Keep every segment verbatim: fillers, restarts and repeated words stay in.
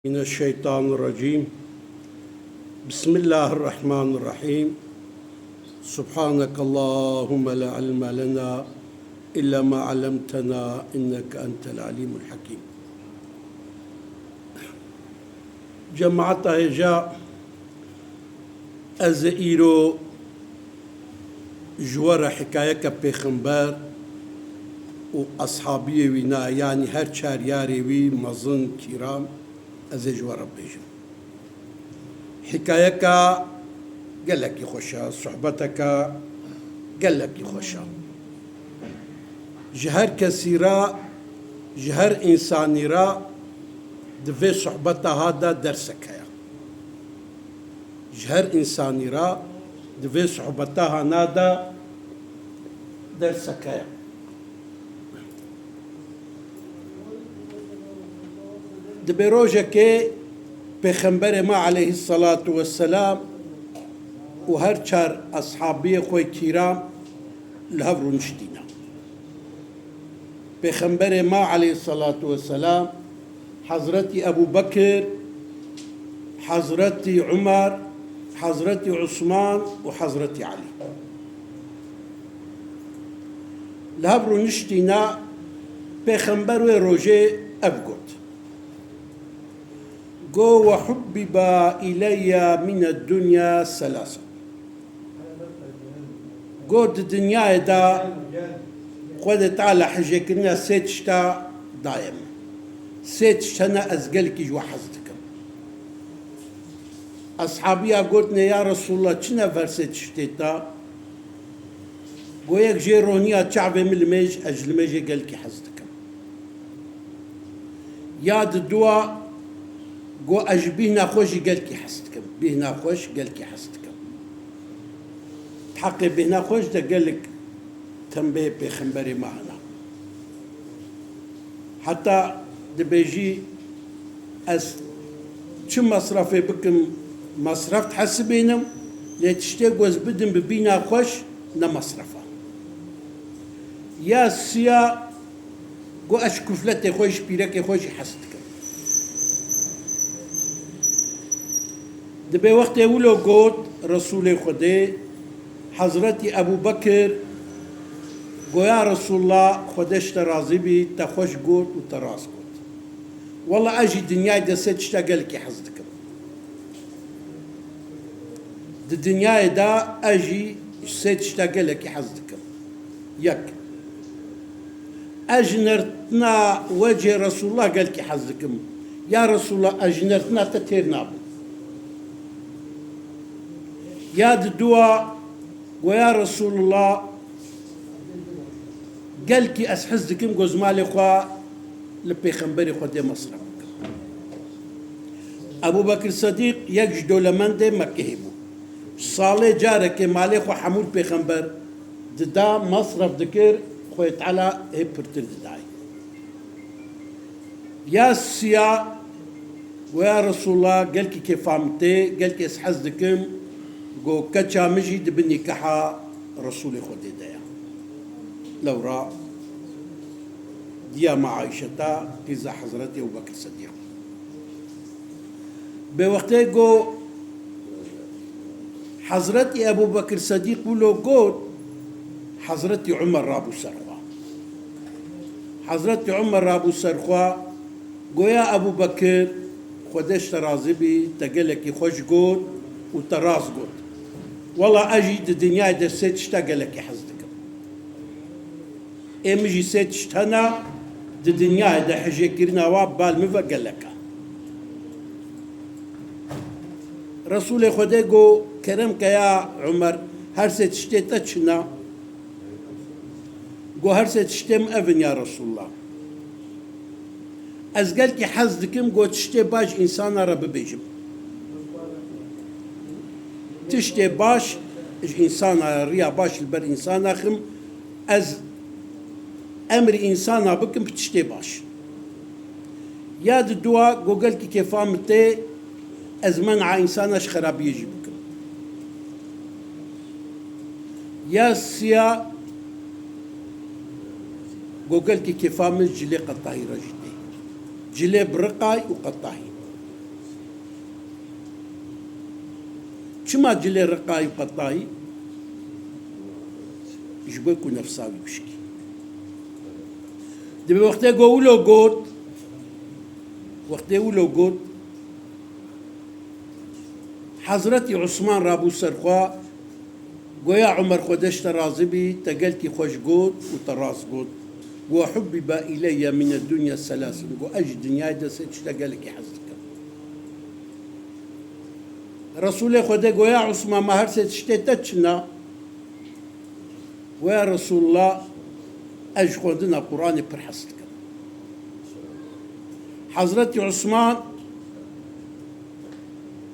من الشيطان الرجيم. بسم الله الرحمن الرحيم. سبحانك اللهم لا علم لنا إلا ما علمتنا إنك أنت العليم الحكيم. Cemaeta hêja, ez ê îro ji we re hikayeke pêxember û eshabiyê wî, na, yanî her çar yarê wî mezin, kîram, ez ê ji we re bêjim. Hikayeka gelekî xweş e, sohbeteka gelekî xweş e. Ji her kesî re, ji her însanî re di vê sohbeta ha de dersek heye. Ji her însanî re di vê sohbeta hana de dersek heye. Dibe rojekê Pêxemberê me aleyhisselatu vesselam û her çar eshabiyê xwe kîram li hev rûniştîne. Pêxemberê me aleyhisselatu vesselam, Hezretî Ebû Bekir, Hezretî Umer, Hezretî Usman û Hezretî Elî li hev rûniştîne. Pêxember wê rojê ev got: Go, "Ve hubbiba ileyye mine dunya selasa." Go, "Di dinyayê de Xwedê Teala hijêkirina sê tişta daye min. Sê tişt hene ez gelkî ji we hez dikim." Eshabiya gotine, "Ya Resulullah, çi ne ver sê tiştê te?" Go, "Yek jê roniya çavê min limêj, ez ji limêjê gelkî hez dikim." Ya di dua go, "Ez ji bîhna xwe jî gelkî hez dikim. Bîhna xwe jî gelkî hez dikim." Di heqê bîhna xwe jî de gelek tembê pêxemberê me hene. Heta dibêjî, "Ez çi mesrefê bikim, mesref dihesibînim, lê tiştê ku ez bidim bi bîhna xwe jî ne mesref e." Ya siya Go, "Ez ji kufletê xwe, ji pîrekê xwe jî hez dikim." Dibê wextê wilo got Resûlê Xwedê, Hezretî Ebû Bekir, go, "Ya Resûlullah, Xwedê ji te razî bî, te xweş got û te rast got. Wela ez jî dinyayê de sê tişta gelekî hez dikim." Di dinyayê de ez jî ji sê tişta gelekî hez dikim. Yek, ez ji nertina wecê Resûlullah gelkî hez dikim. Ya Resûlullah, ez ji nertina te têr nabim. Ya di dua, go, "Ya Resûlullah, gelkî ez hez dikim ku ez malê xwe li Pêxemberê Xwedê mesref bikim." Ebû Bekir Sedîq yek ji dewlemendê Mekkehê bû. Salê carekê malê xwe hemû li Pêxember dida, mesref dikir, Xwedê Teala hê pirtir didayê. Ya siya, go, "Ya Resûlullah, gelkî kêfa min tê, gelkî ez hez dikim." Go, "Keça min jî di bin nîkaha Resûlê Xwedê de ye." Lewra diya me Ayşeta, qîza Hezretî Ebû Bekir Sedîq. Bi wextê go Hezretî Ebû Bekir Sedîq wilo got, Hezretî Umer rabû ser xwe. Hezretî Umer rabû ser xwe, go, "Ya Ebû Bekir, Xwedê ji te razî bî, te gelekî xweş got û te rast got. Wela ez jî di dinyayê de sê tişta gelekî hez dikim. Ê min jî sê tişt hene, di dinyayê de hijêkirina wa bal min ve gelek e." Resûlê Xwedê go, "Kerem ke ya Umer, her sê tiştê te çi ne?" Go, "Her sê tiştê min ev in ya Resûlullah. Ez gelkî hez dikim, go, tiştê baş ji însana re bibêjim. Tiştê baş ji însana re, riya baş li ber însana xim, ez emrî însana bikim bi tiştê baş." Ya di dua go, "Gelkî kêfa min tê, ez men'a însana ji xerabiyê jî bikim." Ya siya go, "Gelkî kêfa min cilê qetahî re jî tê. Cilê biriqay û qetahî." Çima cilê riqayî qetayî? Ji bo ku nefsa wî bişkî. Dibê wextê ku wilo got, wextê wilo got, Hezretî Osman rabû ser xwe, goya Omer Xwedê ji te razî bî, te gelkî xweş got û te rast got. Got, "Hubbibe ileyye mine dunya selasin." Got, "Ez ji dinyayê de sê tişta gelekî hez dikim." Resûlê Xwedê goya Osman, "Ma her sê tiştê te çi ne?" Goya Resûlullah, "Ez ji xwendina Quranê pir hez dikim." Hezretî Osman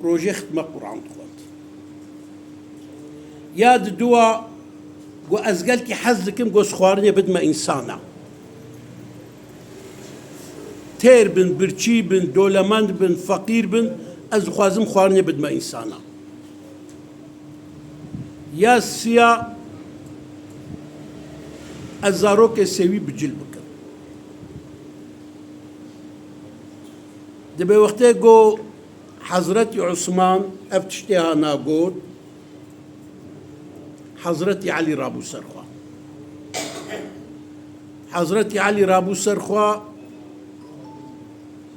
rojê xitme Quran dixwend. Ya di dua got, "Ez gelkî hez dikim, got, xwarinê bidime însana. Têr bin, birçî bin, dolemend bin, feqîr bin, ez dixwazim xwarinê bidime însana." Ya siya, "Ez zarokê sêwî bi cil bikim." Dibê wextê ku Hezretî Osman ev tiştê hana got, Hezretî Elî rabû ser xwe. Hezretî Elî rabû ser xwe,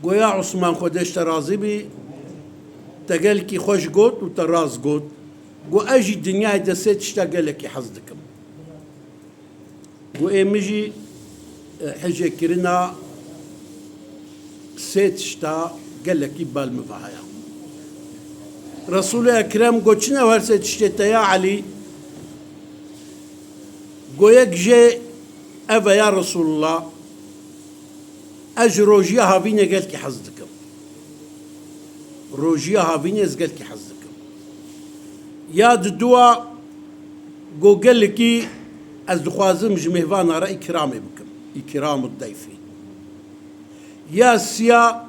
goya Osman, Xwedê ji te razî bî, te gelkî xweş got û te rast got. Got, "Ez jî dinyayê de sê tişta gelekî hez dikim." Got, "Ê min jî, e, hejêkirina sê tişta gelekî bal min ve heye." Resûlê Ekrem got, "Çi ne her sê tiştê te ya Elî?" Got, "Yek jê ev e ya Resûlullah, ez ji rojiya havînê gelkî hez dikim. Rojiya havînê ez gelkî hez dikim." Ya di dua got, "Gelekî ez dixwazim ji mêvana re îkramê bikim. Îkramu dayfî." Ya siya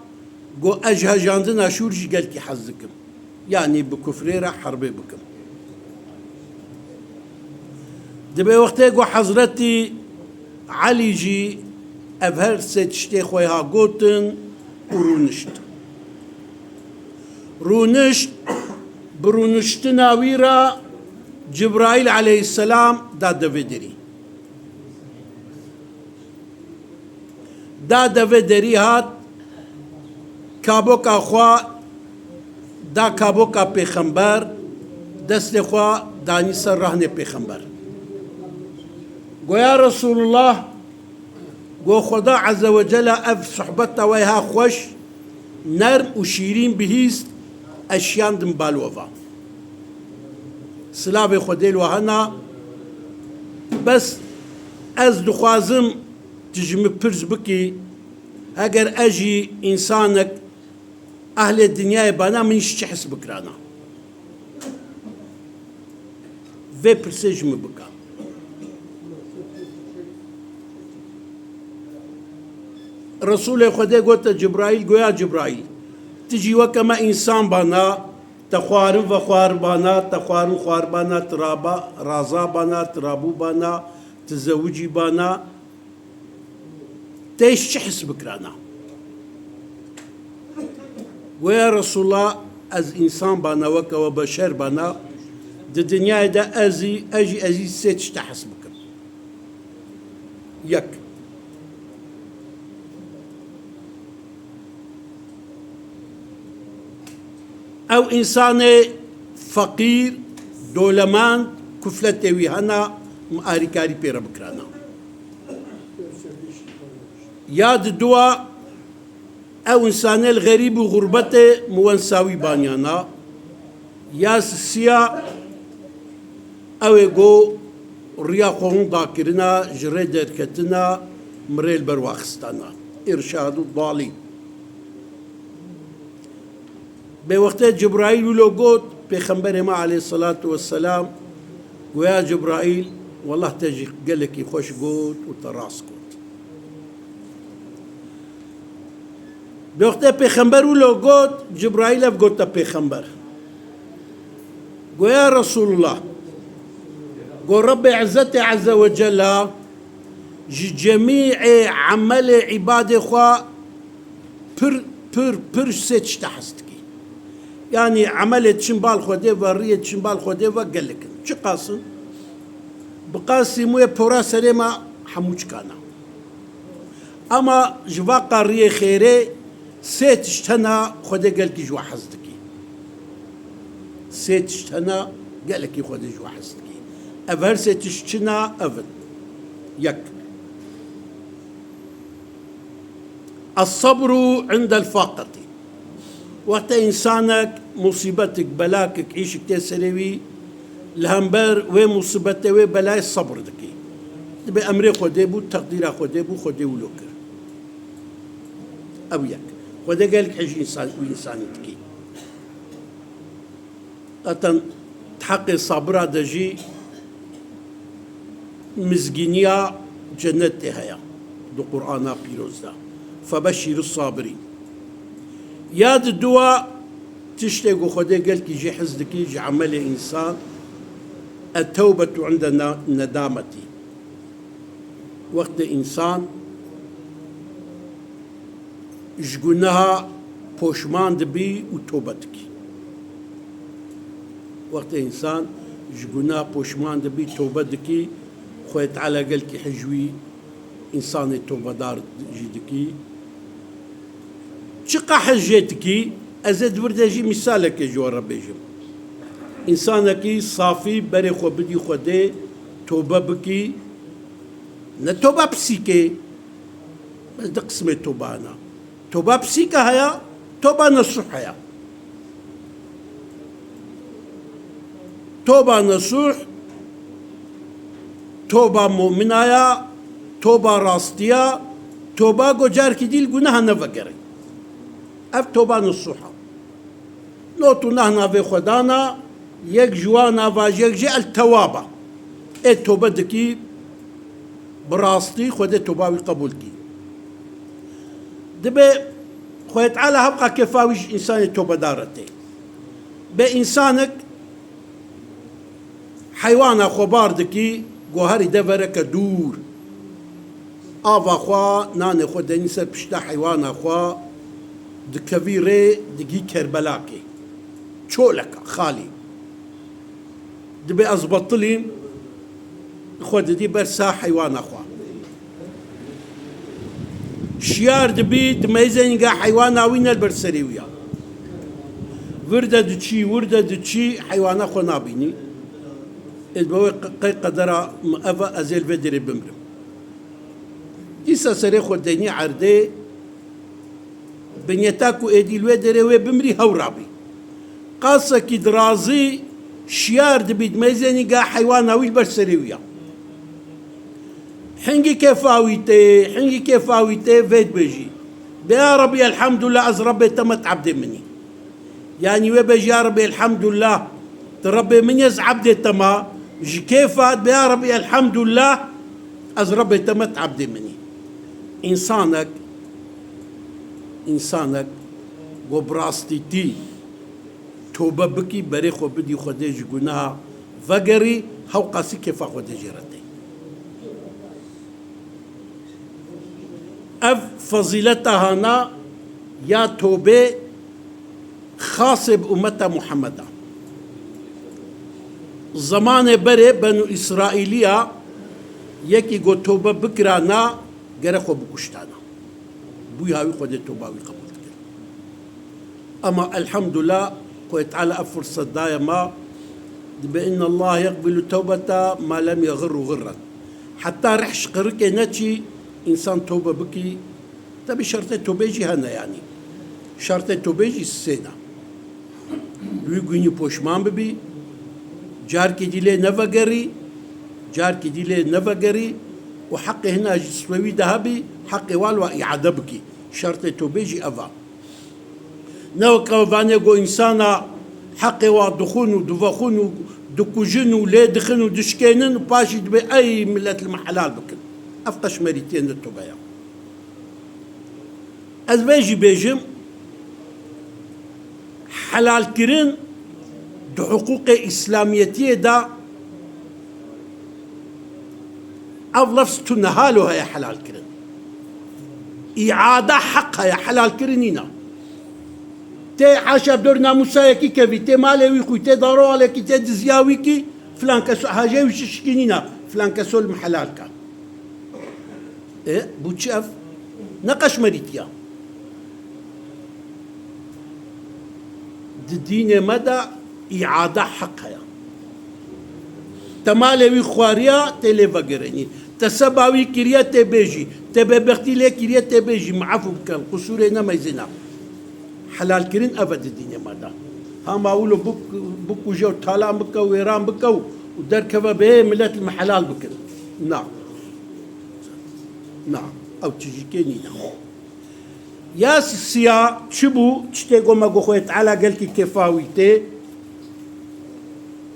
got, "Ez ji hejandina şûr jî gelkî hez dikim. Yanî bi kufrê re herbê bikim." Dibê wextê ku Hezretî Elî jî ev her sê tiştê xwe ha gotin û rûnişt. Rûnişt, bi rûniştina wî re Cibraîl aleyhisselam da devê derî. Da devê derî hat, kaboka xwe da kaboka pêxember, destê xwe danî ser rehnê pêxember. Goya Resûlullah, got, "Xweda Azze ve Celle ev sohbeta we ha xweş, nerm û şîrîn bihîst, ez şiyandim bal we va. Silavê Xwedê li we hena, bes ez dixwazim tu ji min pirs bikî, heger ez jî însanek ehlê dinyayê bana, min ji çi his bikirana? Vê pirsê ji min bike." Resûlê Xwedê gote Cibraîl, goya Cibraîl, tu jî weke me însan bana, te xwarin vexwar bana, te xwarin xwar bana, tu raba, raza bana, tu rabû bana, tu zewicî bana, te ji çi his bikirana? Goya Resûlullah, ez însan bana, weke we beşer bana, di dinyayê de ez jî, ez jî, ez jî sê tişta his bikim. Yek. Ew însanê feqîr, dolemend, kufletê wî hena, min arîkarî pê re bikirana. Ya di dua, ew însanê li xerîb û xurbetê min wensa wî baniyana. Ya sisiya, ew ê go riya xwe hûn dakirina, ji rê derketina, min rê li ber wa xistana. Îrşadu dalî. Bê wextê Cibraîl wilo got, Pêxemberê me aleyhisselatu vesselam, goya Cibraîl, "Wallah te jî gelekî xweş got û te rast got." Bê wextê Pêxember wilo got, Cibraîl ev gote Pêxember. Goya Resûlullah, got, "Rebbê Izzetê Azze ve Cella ji cemîê emelê îbadê xwe pir, pir, pir sê tişta hez dikî. Yanî emelê diçin bal Xwedê ve, riyê diçin bal Xwedê ve gelek in. Çiqas in? Bi qasî mûyê pora serê me hemû çikana. Ama ji vaqa riyê xêrê sê tişt hene Xwedê gelkî ji we hez dikî. Sê tişt hene gelekî Xwedê ji we hez dikî. Ev her sê tişt çi ne? Ev in. Yek. Es-sabru indel faqetî. Wextê însanek musîbetik, belakik, îşik tê serê wî, li hember wê musîbetê, wê belayê sebr dikî. Dibê emrê Xwedê bû, teqdîra Xwedê bû, Xwedê wilo kir. Ew yek. Xwedê gelek hej însan, wî însanî dikî. Zaten di heqê sabira de jî mizgîniya cenetê heye di Qur'ana Pîroz de. Febeşşîris sabirîn. Ya di dua tiştê ku Xwedê gelkî jê hez dikî ji emelê însan, et-tewbetu inde ne-, nedametî. Wextê însan ji guneha poşman dibî û tobe dikî. Wextê însan ji guneha poşman dibî, tobe dikî, Xwedê Teala gelkî hej wî însanê tobedar jî dikî. Çiqa hej jê dikî? Ez ê di vir de jî mîsalekê ji we re bêjim. Însanekî safî berê xwe bidî Xwedê, tobe bikî, ne toba pisîkê, bes di qismê toba hene. Toba pisîka heye, toba nesuh heye. Toba nesuh, toba mumina ya, toba rastiya, toba ku carkî dî li guneha nevegerê. Ev toba nesuh e. Lot û nah navê xwe dana, yek ji wan nava, yek jê el-Tewwab e. Ê tobe dikî, bi rastî Xwedê toba wî qebûl kî. Dibê Xwedê Teala hevqa kêfa wî ji însanê tobedar re tê. Bê însanek heywana xwe bar dikî, goharî de vereke dûr. Ava xwe, nanê xwe denî ser pişta heywana xwe, dikevî rê, digî Kerbelakê. Çoleka, xalî. Dibê ez betilîm, xwe didî ber sa heywana xwe. Şiyar dibî, dimeyzê nîga heywana wî ne li ber serê wî ya. Vir de diçî, wir de diçî, heywana xwe nabînî. Ê dibe wê qe-, qey qedera min ev e, ez ê li vê derê bimrim. Dîsa serê xwe denî erdê, bi niyeta ku êdî li wê derê wê bimrî hew rabî. Qasekî dirazî şiyar dibî, dimeyzê nîga heywana wî li ber serê wî ya. Hingî kêfa wî tê, hingî kêfa wî tê, vê dibêjî. Bê ya Rebî elhamdulillah, ez Rebbê te me, tu ebdê min î. Yanî wê bêjî ya Rebî elhamdulillah, tu Rebbê min î, ez ebdê te me, ji kêfa dibê ya Rebî elhamdulillah, ez Rebbê te me, tu ebdê min î. Însanek, însanek ku bi rastîtî tobe bikî, berê xwe bidî Xwedê, ji guneha vegerî, hewqasî kêfa Xwedê jê re tê. Ev fezîleta hana ya tobê xasê bi ummeta Muhammed a. Zemanê berê Benû Îsraîliya yekî got tobe bikirana, gere xwe bikuştana. Bûyî hawî Xwedê toba wî qebûl dikir. Ema elhamdulillah, Xwedê Teala ev firset daye me, dibe, "Inna Allah yeqbilu tewbeta ma lem yeğirru ğirren." Heta rih ji qirikê neçî, însan tobe bikî, tebî şertê tobê jî hene yanî. Şertê tobê jî sê ne. Wî gûnî poşman bibî, carkê dî lê nevegerî, carkê dî lê nevegerî û heqê hina jî sibê wî de hebî, heqê wan wa îade bikî. Şertê tobê jî ev a. Ne weke vanê ku însana heqê wa dixwin û divexwin û dikujin û lê dixin û dişkênin û paşî dibê, "Ey milet, li me helal bikin." Ev qeşmerîtiyê ne tobe ya. Ez vê jî bêjim, helalkirin di hiqûqê îslamiyetiyê de ev lefz tu nehalo heye helalkirin. Îada heq heye, helalkirin nîna. Tê haşa bi dor namûsa yekî kevî, tê malê wî xwî, tê daro alekî, tê diziya wî kî, filan keso hajê wî şişkî nîna, filan keso li min helal ka. E, bû çi ev? Ne qeşmerîtiya. Di dînê me de îada heq heye. Te malê wî xwariya, tê lê vegerênî. Te seba wî kiriye, tê bêjî. Te bêbextî lê kiriye, tê bêjî. Min efû bike, qusûrê ne meyzêna. Helalkirin ev e di dînê me de. Hema wilo bik-, bikuje û talan bike û wêran bike û, û derkeve bê milet li me helal bikin. Na. Na. Ew tijîkê nîne. Ya siya çi bû? Tiştê go me go Xwedê Teala gelkî kêfa wî tê.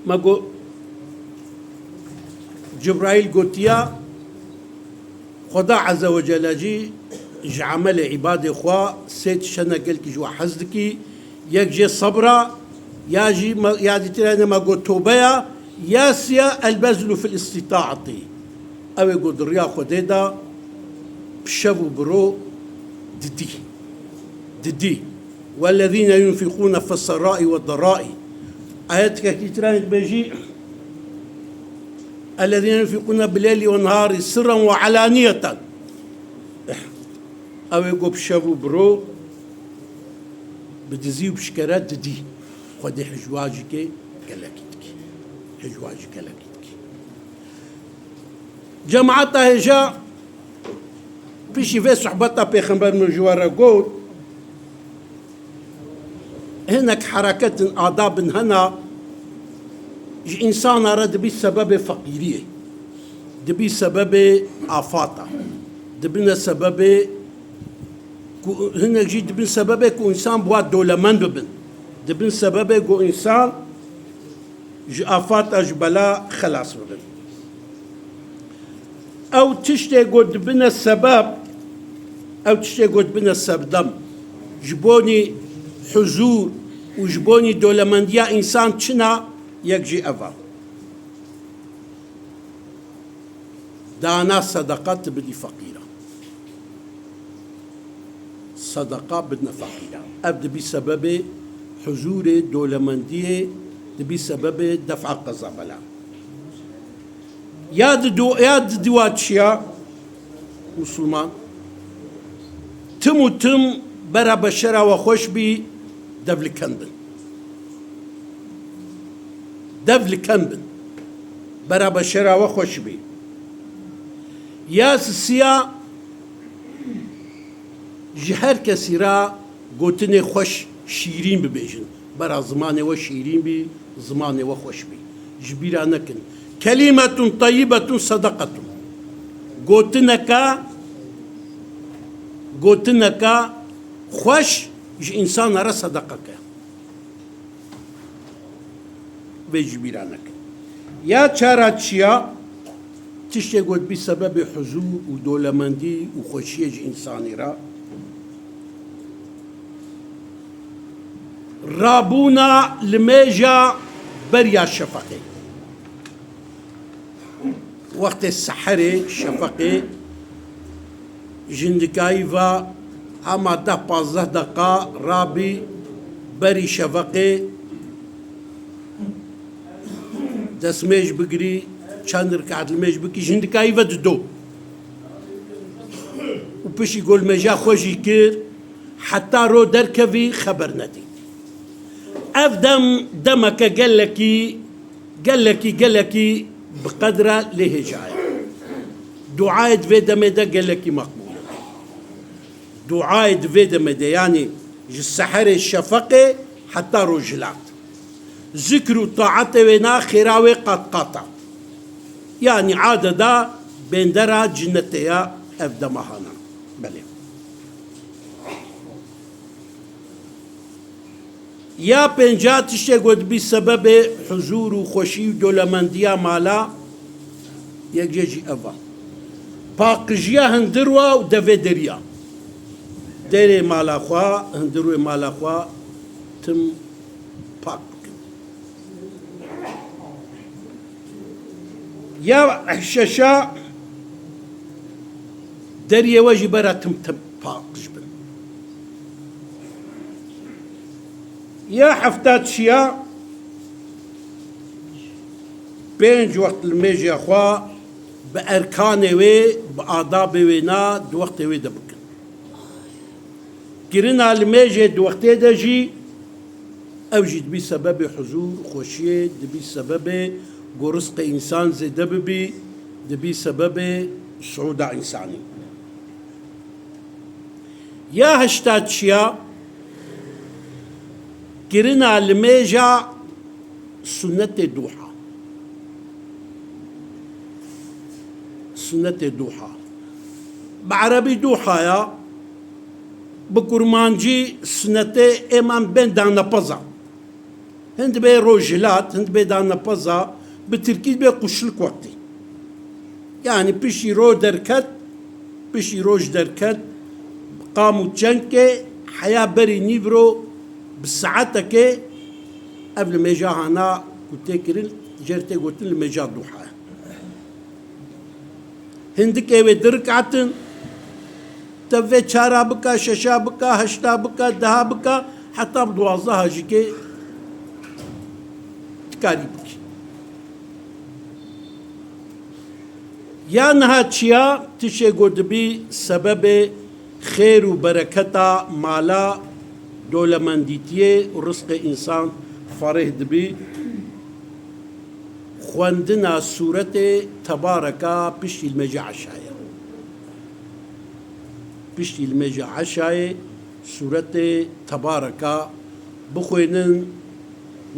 Me go Cibraîl gotiya, Xweda Azze ve Celle jî ji emelê îbadê xwe sê tiştene gelkî ji we hez dikî, yek jê sebra, ya jî me, ya dîtirane me got tobeya, ya siya elbezlu fil istitaatî. Ew ê got di riya Xwedê de bi şev û bi ro didî. Didî. Wellezîne yunfiqûne fis-serraî wed-derraî. Ayetekî tira dibêjî, Ellezîne yunfiqûne bil-leylî wen-neharî sirren we elaniyeten. Ew ê ku bi şev û bi ro bi dizî û bi şikere didî. Xwedê hijwajîkê gelekî dikî. Hijwajî gelekî dikî. Cemaeta hêja piştî vê sohbeta Pêxember min ji we re got, hinek hereketin adabin hena ji însana re dibî sebebê feqîriyê, dibî sebebê afata, dibine sebebê ku hinek jî dibin sebebê ku însan bi wa dolemend bibin. Dibin sebebê ku însan ji afata, ji bela xelas bibin. Ew tiştê ku dibine sebeb, ew tiştê ku dibine sebdem, ji bonî huzûr û ji bonî dolemendiya însan çina, yek jî ev e. Dana sedeqa tu bidî feqîran. Sedeqa bidne feqîran. Ev dibî sebebê huzûrê, dolemendiyê, dibî sebebê def'a qeza bela. Ya di do-, ya di diwa çiya Musulman, tim û tim bera beşera we xweş bî, dev li ken bin. Dev li ken bin. Bera beşera we xweş bî. Ya sisiya ji her kesî re gotinê xweş, şîrîn bibêjin. Bera zimanê we şîrîn bî, zimanê we xweş bî. Ji bîra nekin. Kelîmetun teyyibetun sedeqetun. Gotineke, gotineke xweş ji însana re sedeqeke. Vê ji bîra nekin. Ya çara çiya, tiştê ku dibî sebebê huzûr û dolemendî û xweşiyê ji însanî re. Rabûna limêja beriya şefeqê. Wextê seherê, şefeqê, ji hindikayî ve hema deh pazdeh deqa rabî berî şefeqê, destmêj bigirî, çend rikeat limêj bikî, ji hindikayî ve dido. Û piştî ku limêja xwe jî kir, heta ro derkevî xeber nedî. Ev dem, demeke gelekî, gelekî, gelekî bi qedre lê hêja ye. Duayê di vê demê de gelekî meqbûl e. Duayê di vê demê de, yanî ji seherê şefeqê heta rojhilat. Zikr û taetê wê na xêra wê qat qat e. Yanî adeta bêndera cinetê ye ev dema hana. Belê. Ya pênca tiştê ku dibî sebebê huzûr û xweşî û dolemendiya mala, yek jê jî ev e. Paqijiya hundirwa û devê deriya. Derê mala xwe, hundirwê mala xwe tim pak bikin. Ya şeşa deriyê we jî bera tim tim paqij bin. Ya hefta çiya, pênc wext limêjê xwe bi erkanê wê, bi adabê wê na di wextê wê de bikin. Kirina limêjê di wextê de jî, ew jî dibî sebebê huzûr, xweşiyê, dibî sebebê ku rizqê însan zêde bibî, dibî sebebê siûda însanî. Ya heşta çiya, kirina limêja sunnetê duha. Sunnetê duha. Bi erebî duha ya, bi kurmancî sunnetê êman bên danepeza. Hin dibê roj hilat, hin dibê danepeza, bi tirkî dibê quşlik wextî. Yanî piştî roj derket, piştî roj derket, bi qam û çengkê heya berî nîvro bi saetekê ev limêja hana ku tê kirin, jê re tê gotin limêja duha. Hindikê wê du rikatin, te vê çara bika, şeşa bika, heşta bika, deha bika, heta bi duwazdeha jî kê dikarî bikî. Ya niha çiya, tişê ku dibî sebebê xêr û bereketa mala, dolemendîtiyê û rizqê însan fereh dibî, xwendina sûretê Tebareka piştî limêja eşayê. Piştî limêja eşayê sûretê Tebareka bixwênin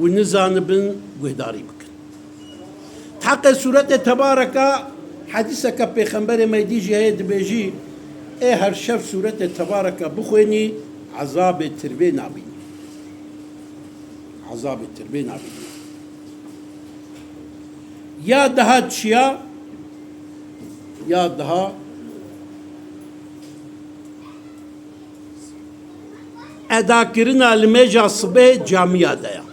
û nizanibin guhdarî bikin. Heqê sûretê Tebareka, hedîseke Pêxemberê me dî jî heye, dibêjî, ê her şev sûretê Tebareka bixwênî, ezabê tirvê nabînî. Ezabê tirvê nabînî. Ya daha çiya, ya daha edakirina limêja sibê camiya de ya.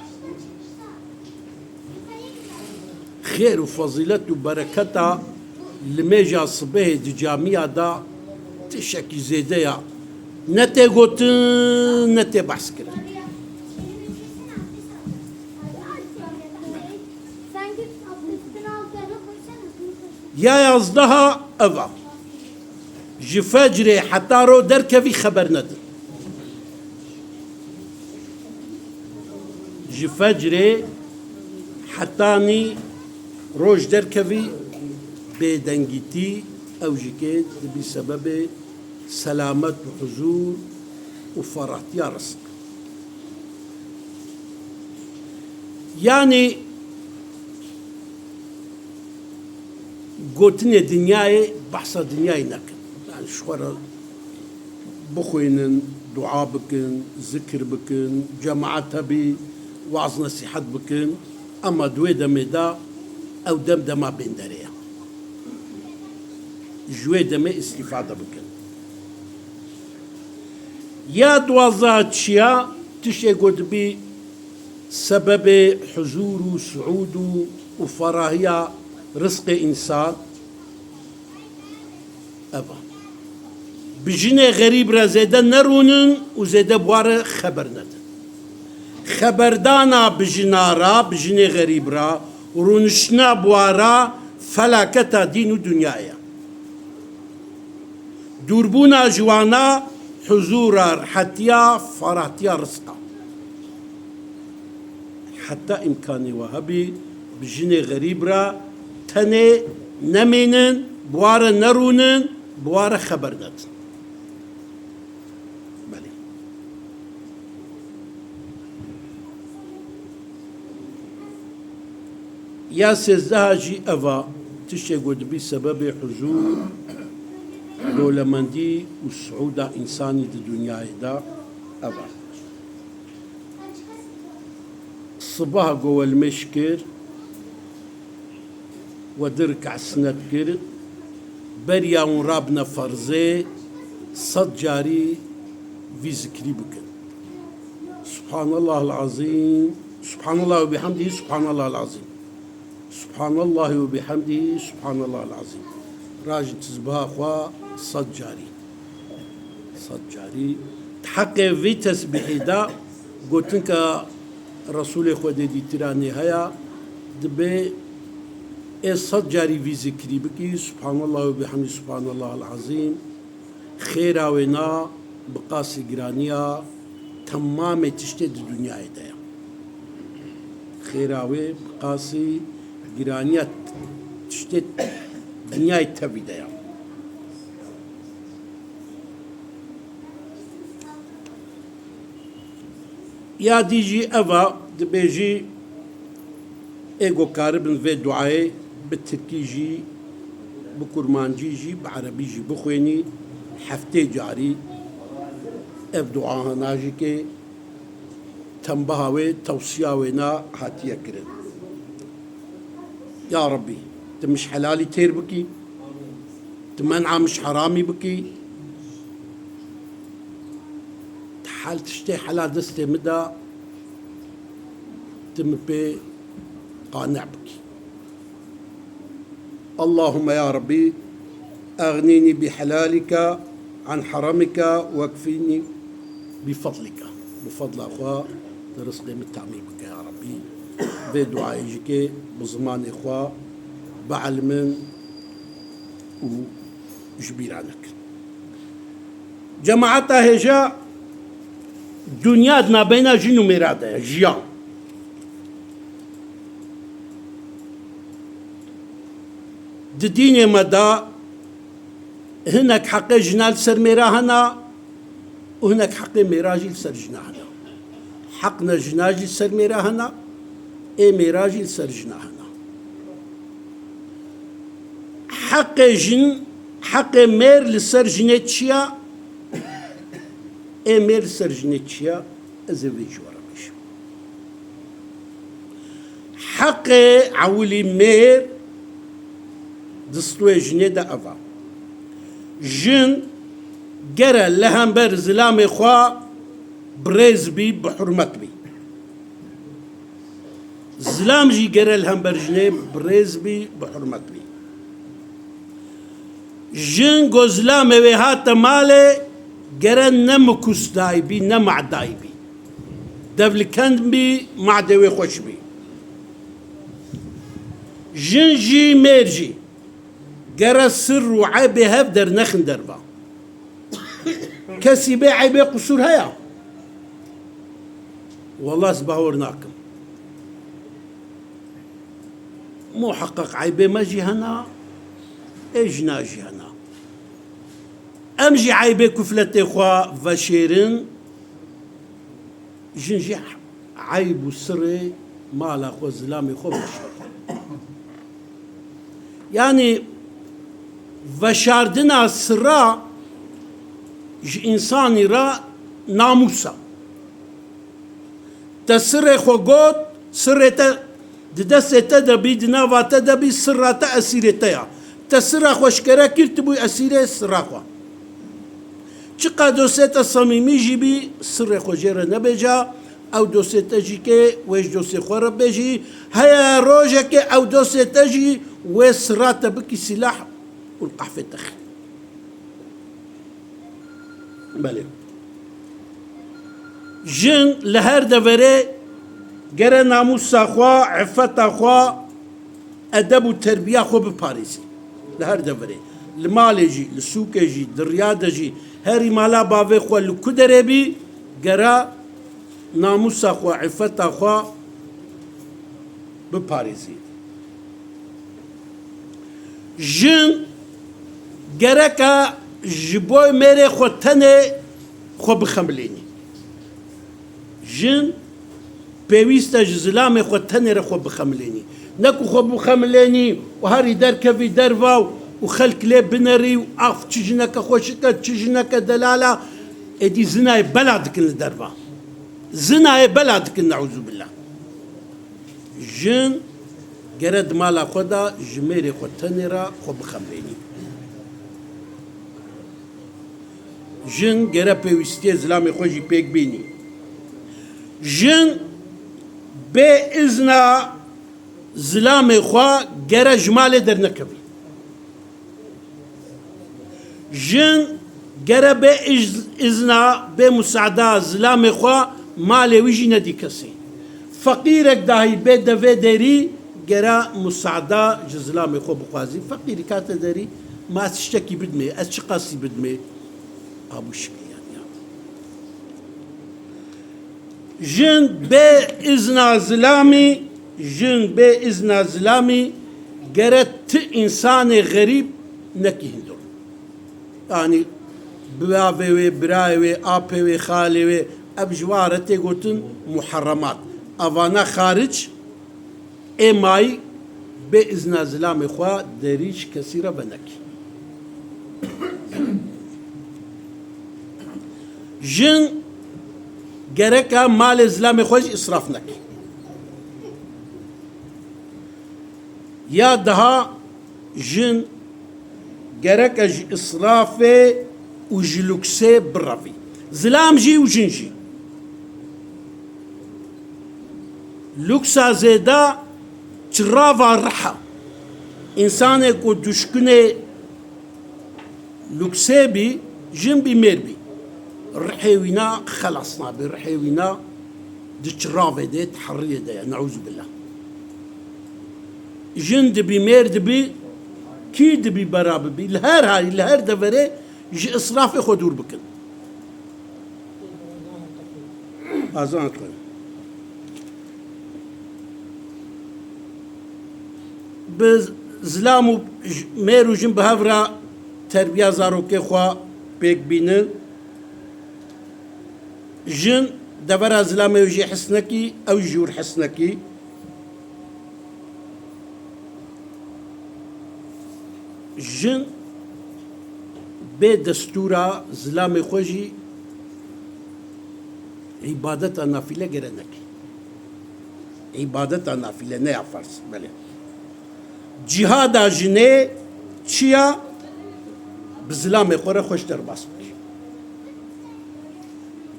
Xêr û fezîlet û bereketa limêja sibehê di camiya de tişekî zêde ya. Ne tê gotin, ne tê behs kirin. Ya yazdeha ev a. Ji fecrê heta ro derkevî xeber nedin. Ji fecrê hetanî roj derkevî bêdengîtî, ew jî kê dibî sebebê selamet û huzûr û ferahtiya rizq. Yanî gotinê dinyayê, behsa dinyayê nekin. Yanî ji xwe re bixwînin, dua bikin, zikir bikin, cemaet hebî, waz nesîhet bikin. Ema di wê demê de ew dem dema bênderê ye. Ji wê demê îstîfade bikin. Ya duwazdeh çiya, tiştê ku dibî sebebê huzûr û siûd û, û ferahiya rizqê însan, ev a. Bi jinê xerîb re zêde nerûnin û zêde bi wa re xeber nedin. Xeberdana bi jina re, bi jinê xerîb re, rûniştina bi wa re felaketa dîn û dinyayê ye. Dûrbûna ji wana huzûra, rihetiya, ferahtiya rizqa. Heta îmkanê we hebî, bi jinê xerîb re tenê nemînin, bi wa re nerûnin, bi wa re xeber nedin. Belê. Ya sêzdeha jî ev a, tiştê ku dibî sebebê huzûr, dolemendî û siûda însanî di dinyayê de, ev a. Sibaha ku we limêj kir, we du rik'a sinet kir, beriya hûn rabine ferzê, sed carî vî zikrî bikin. Subhanallahil azîm, Subhanallah ve bihamdihi, Subhanallahil azîm. Subhanallah ve bihamdihi, Subhanallahil azîm. Rajin tizbiha xwe sed carî. Sed carî. Di heqê vî tesbîhî de Gotinka Resûlê Xwedê dîtiranê heye, dibe ê sed carî vî zikrî bikî, Subhanallah ve bihamdî, Subhanallahal azîm, xêra wê na bi qasî giraniya temamê tiştê di dinyayê de ye. Xêra wê bi qasî giraniya tiştê dinyayê tevî de ye. Ya dî jî ev a, dibêjî, ê ku karibin vê duayê bi tirkî jî, bi kurmancî jî, bi erebî jî bixwênî, heftê carî ev dua hana jî kê, tembaha wê, tewsiya wê na hatiye kirin. Ya Rebbî, tu min ji helalî têr bikî, tu men'a min ji heramî bikî, tu hel tiştê hela destê min de, tu min pê qane bikî. Allahümme ya Rebbî, eğnînî bi helalîka an heramîka wekfînî bi fedlîka. Bi fedla xwe di rizqê min tamî bike ya Rebbî. Vê duayê jî kê bi zimanê xwe bielimin û ji bîra nekin. Cemaeta hêja, dinya di navbeyna jin û mêra de ye, jiyan. Di dînê me de hinek heqê jina li ser mêra hene û hinek heqê mêra jî li ser jina hene. Heqna jina jî li ser mêra hene, ê mêra jî li ser jina hene. Heqê jin, heqê mêr li ser jinê çi ya? Ê mêr li ser jinê çi ya? Ez ê vê ji we re bêjim. Heqê ewilî mêr di stûyê jinê de ev a. Jin gere li hember zilamê xwe bi rêz bî, bi hurmet bî. Zilam jî gere li hember jinê bi rêz bî, bi hurmet bî. Jin ku zilamê wê hate malê, gere ne mikus daybî, ne ma daybî. Devlikend bî, madê wê xweş bî. Jin jî, mêr jî gere sir û eybê hev dernexin derva. Kesî bê eybê qusûr heye? Wela ez bawer nakim. Muheqeq eybê me jî hena, ê jina jî hena. Em jî eybê kufletê xwe veşêrin, jin jî eyb û sirê mala xwe, zilamê xwe veşêrin. Yanî veşardina sira ji însanî re namûs e. Te sirê xwe got, sirê te di destê te de bî, di nava te de bî, sira te esîrê te ya. Te sira xwe şikere kir, tu bûyî esîrê sira xwe. Çiqas dostê te semîmî jî bî, sirê xwe jê re nebêje, ew dostê te jî kê wê ji dostê xwe re bêjî. Heye rojekê ew dostê te jî wê sira te bikî sîlah û li qehfê te xî. Belê. Jin li her deverê gere namûsa xwe, îffeta xwe, edeb û terbiya xwe biparêzî. Li her deverê. Li malê jî, li sûkê jî, di riya de jî, herî mala bavê xwe li ku derê bî, gere namûsa xwe, îffeta xwe biparêzî. Jin gereke ji bo mêrê xwe tenê xwe bixemilênî. Jin pêwîst e ji zilamê xwe tenê re xwe bixemilênî. Ne ku xwe bixemilênî û herî derkevî derva û xelk lê binerî û af çi jineke xweşik e, çi jineke delal e, êdî zinayê bela dikin li derva. Zinayê bela dikin, neûzûbillah. Jin gere di mala xwe de ji mêrê xwe tenê re xwe bixemilênî. Jin gere pêwîstiyê zilamê xwe jî pêk bînî. Jin bê izna zilamê xwe gere ji malê dernekevî. Jin gere bê iz-, izna, bê musaada zilamê xwe Malê wî jî nedî kesê. Feqîrek dahî bê devê derî gere musada ji zilamê xwe bixwazî. Feqîrî kate derî, ma ez tiştekî bidmê, ez çiqasî bidmê. Abû şikiyaniya. Jin bê izna zilamî, jin bê izna zilamî gere ti însanê xerîb nekî hundir. Yanî bavê wê, birayê wê, apê wê, xalê wê, ev ji van re tê gotin muherremat. Evana xaric ê mayî bê izna zilamê xwe derî ji kesî re venekî. Jin gereka malê zilamê xwe jî israf nekî. Ya daha jin gereke ji israfê û ji luksê birevî. Zilam jî û jin jî. Luksa zêde çirava riha. Însanê ku duşkinê luksê bî, jin bî, mêr bî, rihê wîna xelas nabî, rihê wîna di çiravê de, di heriyê de ye, neûzubillah. Jin dibî, mêr dibî, kî dibî bera bibî, li her halî, li her deverê ji israfê xwe dûr bikin. Azan xwe. Bi zilam û j-, mêr û jin bi hev re terbiya zarokê xwe pêk bînin. Jin devera zilamê wî jê hez nekî, ew jî wir hez nekî. Jin bê destûra zilamê xwe jî îbadeta nafîle gere nekî. Îbadeta nafîle, ne ya ferz, belê. Cîhada jinê çi ya? Bi zilamê xwe re xweş derbas bike.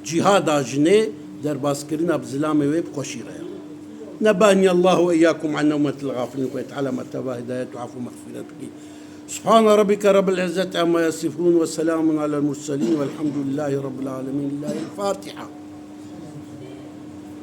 Cîhada jinê derbaskirina bi zilamê wê bi xweşî re ya. نبهني الله وإياكم عن نومة الغافلين. خويا تعالى ما تبا هداية وعفو مغفرتك. سبحان ربك رب العزة عما يصفون وسلام على المرسلين والحمد لله رب العالمين. لله الفاتحة.